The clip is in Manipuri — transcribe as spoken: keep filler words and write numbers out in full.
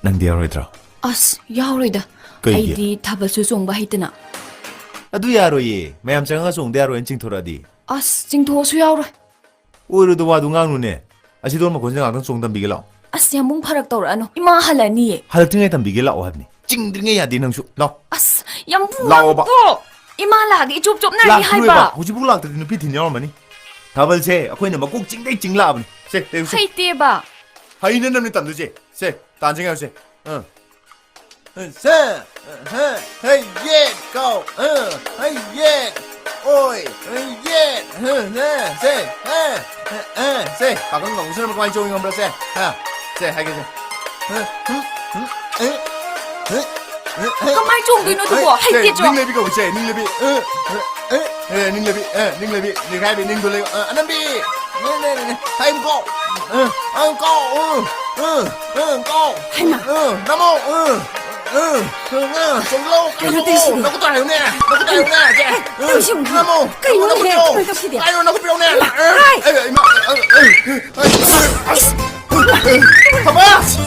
ꯅꯪꯗꯤ ꯌꯥꯎꯔꯣꯏꯗ꯭ꯔꯣ? ꯑꯁ, ꯌꯥꯎꯔꯣꯏꯗ꯫ ꯀꯩꯒꯤ? ꯑꯩꯗꯤ ꯊꯥꯕꯜꯁꯨ ꯆꯣꯡꯕ ꯍꯩꯇꯅ꯫ ꯑꯗꯨ ꯌꯥꯔꯣꯏꯌꯦ, ꯃꯌꯥꯝ ꯆꯪꯉꯒ ꯆꯣꯡꯗ ꯌꯥꯔꯣꯏꯅ ꯆꯤꯡꯊꯣꯔꯛꯑꯗꯤ꯫ ꯑꯁ, ꯆꯤꯡꯊꯣꯛꯑꯁꯨ ꯌꯥꯎꯔꯣꯏ꯫ ꯑꯣꯏꯔꯣꯏꯗ ꯋꯥꯗꯨ ꯉꯥꯡꯅꯨꯅꯦ꯫ ꯑꯁꯤ ꯗꯣꯟ ꯃꯈꯣꯟꯁꯤꯗ ꯉꯥꯛꯇꯪ ꯆꯣꯡ ꯇꯝꯕꯤꯒꯦ ꯂꯥꯛꯑꯣ꯫ ꯑꯁ, ꯌꯥꯝꯕꯨꯡ ꯐꯔꯛ ꯇꯧꯔꯛꯑꯅꯨ꯫ ꯏꯃꯥ ꯍꯜꯂꯛꯑꯅꯤꯌꯦ꯫ ꯍꯜꯂꯛꯇ꯭ꯔꯤꯉꯩ ꯇꯝꯕꯤꯒꯦ ꯂꯥꯛꯑꯣ ꯍꯥꯏꯕꯅꯤ꯫ ꯆꯤꯡꯗ꯭ꯔꯤꯉꯩ ꯌꯥꯗꯦ ꯅꯪꯁꯨ꯫ ꯂꯥꯛꯑꯣ꯫ ꯑꯁ, ꯌꯥꯝꯕꯨꯡ ꯂꯥꯛꯑꯣꯕ꯫ ꯅꯪꯗꯣ! ꯏꯃꯥ ꯂꯥꯛꯑꯒ ꯏꯆꯣꯞ ꯆꯣꯞꯅꯔꯅꯤ ꯂꯥꯛꯈꯤꯔꯣꯏꯕ꯫ ꯍꯥꯏꯕ꯫ ꯍꯧꯖꯤꯛꯐꯥꯎ ꯂꯥꯛꯇ꯭ꯔꯗꯤ ꯅꯨꯄꯤ ꯊꯤꯟ ꯌꯥꯎꯔꯝꯃꯅꯤ꯫ ꯊꯥꯕꯜꯁꯦ ꯑꯩꯈꯣꯏꯅ ꯃꯀꯣꯛ ꯆꯤꯡꯗꯩ ꯆꯤꯡ ꯂꯥꯛꯑꯕꯅꯤ꯫ ꯁꯦ, ꯂꯩꯌꯨꯁꯦ꯫ ꯍꯩꯇꯦꯕ꯫ ꯍꯩꯅꯅꯕꯅꯤ ꯇꯝꯗꯣꯏꯁꯦ꯫ ꯁꯦ, ꯇꯥꯟꯁꯦ ꯉꯥꯏꯌꯨꯁꯦ꯫ ꯑꯥ꯫ ꯁꯦ, ꯍꯦ, ꯍꯦ, ꯌꯦꯠ ꯀꯥꯎ, ꯑ, ꯍꯦ, ꯌꯦꯠ, ꯑꯣꯏ, ꯍꯦ, ꯌꯦꯠ, ꯍꯦ, ꯍꯦ, ꯁꯦ, ꯍꯦ, ꯍꯦ, ꯍꯦ, ꯁꯦ, ꯄꯥꯈꯪ ꯀꯥꯡꯕꯨꯁꯤꯅ ꯀꯃꯥꯏꯅ ꯆꯣꯡꯉꯤ ꯈꯪꯕ꯭ꯔꯥ? ꯁꯦ, ꯍꯥ, ꯁꯦ, ꯍꯥꯏꯒꯦ, ꯁꯦ꯫ ꯍꯦ, ꯍꯨꯝ, ꯍꯨꯝ, ꯑꯦ, ꯍꯦ, ꯍꯦ, ꯀꯃꯥꯏꯅ ꯆꯣꯡꯗꯣꯏꯅꯣ ꯑꯗꯨꯕꯣ? ꯁꯦ, ꯍꯩꯇꯦ ꯆꯣ꯫ ꯅꯤꯡ ꯂꯩꯕꯤ ꯀꯧꯏ, ꯁꯦ, ꯅꯤꯡ ꯂꯩꯕꯤ, ꯑ, ꯑ, ꯑ, ꯑꯦ, ꯅꯤꯡ ꯂꯩꯕꯤ, ꯑ, ꯅꯤꯡ ꯂꯩꯕꯤ, ꯅꯤꯡꯈꯥꯏꯕꯤ, ꯅꯤꯡꯗꯣ ꯂꯩꯌꯨ, ꯑ, ꯑꯅꯝꯕꯤ, ꯅꯦ, ꯅꯦ, ꯅꯦ, ꯅꯦ, ꯍꯥꯏ, ꯀꯣ, ꯑ, ꯑ, ꯀꯣ, ꯑ, ꯑ, ꯑ, ꯀꯣ, ꯍꯩꯃꯥ꯫ ꯑ, ꯅꯃꯣ, ꯑ, ꯑ, ꯑ, ꯆꯣꯡꯂꯧ, ꯀꯩꯅꯣ ꯆꯣꯡꯂꯧ, ꯇꯧꯔꯤꯁꯤꯗꯤ? ꯅꯈꯨꯠꯇ ꯍꯥꯏꯌꯨꯅꯦ, ꯅꯈꯨꯠꯇ ꯍꯥꯏꯌꯨꯅꯦ, ꯁꯦ, ꯑꯦ, ꯑ, ꯅꯪꯁꯤꯕꯨ ꯅꯃꯣ, ꯀꯩꯅꯣꯅꯦꯍꯦ? ꯅꯈꯨꯠꯇ ꯍꯥꯏꯌꯨ꯫ ꯀꯩꯅꯣ ꯇꯧꯁꯤꯗꯤ? ꯍꯥꯏꯌꯨ, ꯅꯈꯨꯠ ꯄꯤꯔꯛꯎꯅꯦ꯫ ꯍꯩꯃꯥ, ꯑ, ꯍꯥꯏ! ꯑ, ꯏꯃꯥ, ꯑ, ꯑ, ꯑ, ꯑꯁ! ꯊꯕꯥꯁ!